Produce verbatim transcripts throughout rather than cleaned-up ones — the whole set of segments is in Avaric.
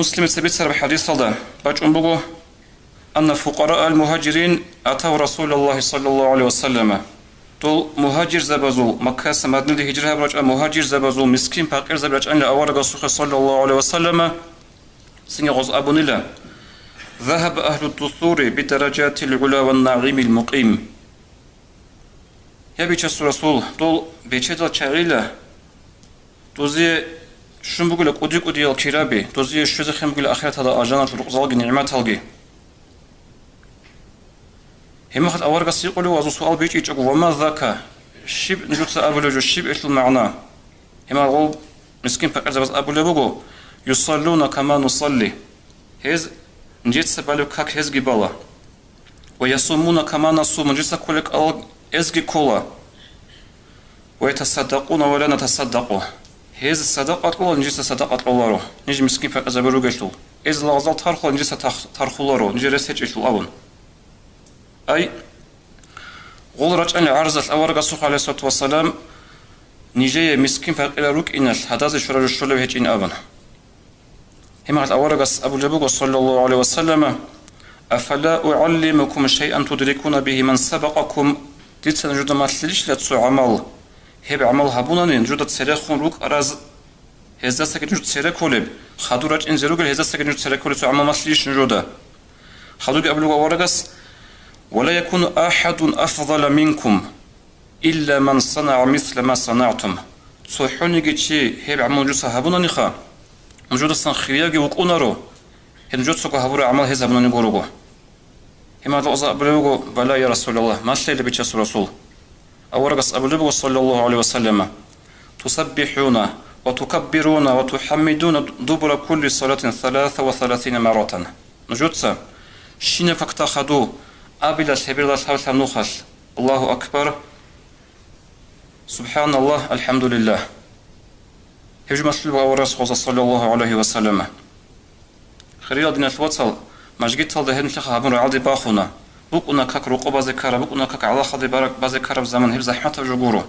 Муслимица бицараб хадисалда бачӀун буго: «Анна фукъараа ал-мугьажирин атав Расулаллахи саллаллаху гӀалайхи ва саллама». Дол мугьажирзабазул, Маккаса Мадинаде гьижра гьабурачӀа мугьажирзабазул мискин-пакъирзаби рачӀанила аварагасухъе саллаллаху гӀалайхи ва саллама, цинги гъоз абунила: «Загьаба агьлу дусури бидаражатил гӀула ва нагӀимил мукъим». Я Бичасул Расул, дол бечедал чагӀила, дозие щун бугила кӀуди-кӀудиял кираби, дозие щвезехъин бугила ахираталда алжаналъул рукъзалги нигӀматалги. Гьебмехалъ аварагас гьикъулев вазул суал бичӀчӀичӀого: «Ва ма зака?» Щиб нужеца абулеб жо, щиб гьелъул магӀна? Гьебмехалъ гъол мискин-пакъирзабаз абулеб буго: «Юсаллуна кама нусалли». Гьез нижеца балеб как гьезги бала. «Ва ясумуна кама насум», нижеца кколеб кӀалал гьезги ккола. «Ва ятасаддакъуна ва ла натасаддакъу». Гьез садакъа кьола, нижеца садакъа кьоларо, ниж мискин-пакъирзаби ругелъул. Гьез лагъзал тархула, нижеца тах-, тархуларо, нижер рес гьечӀелъул абун. Ай, гъол рачӀани гӀарзалъ аварагасухъ, гӀалайхиссалату вассалам, нижее мискин-пакъирал рукӀиналъ гьадазе щвараб жо щолеб гьечӀин абун. Гьебмехалъ аварагас абулеб буго, саллаллаху гӀалайхи ва саллама: «Афала угӀаллимукум шайъан тудрикуна бигьи ман сабакъакум?» Дица нужеда малъилищила цо гӀамал, гьеб гӀамал гьабунани нужеда церехун рукӀараз, гьездасаги нуж цере кколеб, хадур рачӀинзе ругел гьездасаги нуж цере кколеб цо гӀамал малъилищ нужеда? Хадурги абулеб буго аварагас: «Ва ла якуну ахадун афдала минкум». «Илла ман санагӀа мисла ма санагӀтум». ЦохӀониги чи гьеб гӀамал нужеца гьабунаниха, нужедасан хириявги вукӀунаро, гьеб нужецаго гьабураб гӀамал гьез гьабунани гурого. Гьебмехалъ гъоз абулеб буго: «Бала, я Расулаллагь, малъила, Бичасул Расул». Аварагас абулеб буго, саллаллаху гӀалайхи ва саллама: «ТусаббихӀуна ва тукаббируна ва тухӀаммидуна дубура кулли салатин саласа ва саласина марратан». Нужеца щинаб какда хадув абила лъебералда лъаб-лъаб нухалъ: «Аллагьу акбар, субхӀаналлагь, алхӀамдулиллагь». Гьеб жо малъулеб аварагас гъоза, саллаллаху гӀалайхи ва саллама. Хириял диналъ вацал, мажгиталда гьеб нилъехъа гьабун рагӀалде бахуна. БукӀуна как рокъо базе ккараб, букӀуна как гӀалахалде барак базе ккараб заман, гьеб захӀматаб жо гуро.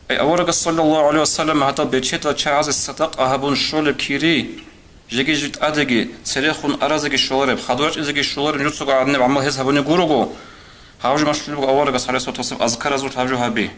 Ай аварагас, саллаллаху гӀалайхи ва саллам, гьадаб бечедал чагӀазе садакъа гьабун щолеб кири, жеги жи тӀадеги, церехун аразеги щолареб, хадур рачӀинзеги щолареб, нужецаго гӀадинаб гӀамал гьез гьабуни гурого, гьаб жо малъулеб буго аварагас, гӀалайхиссалату вассалам, азкаразул гьаб жо гьаби.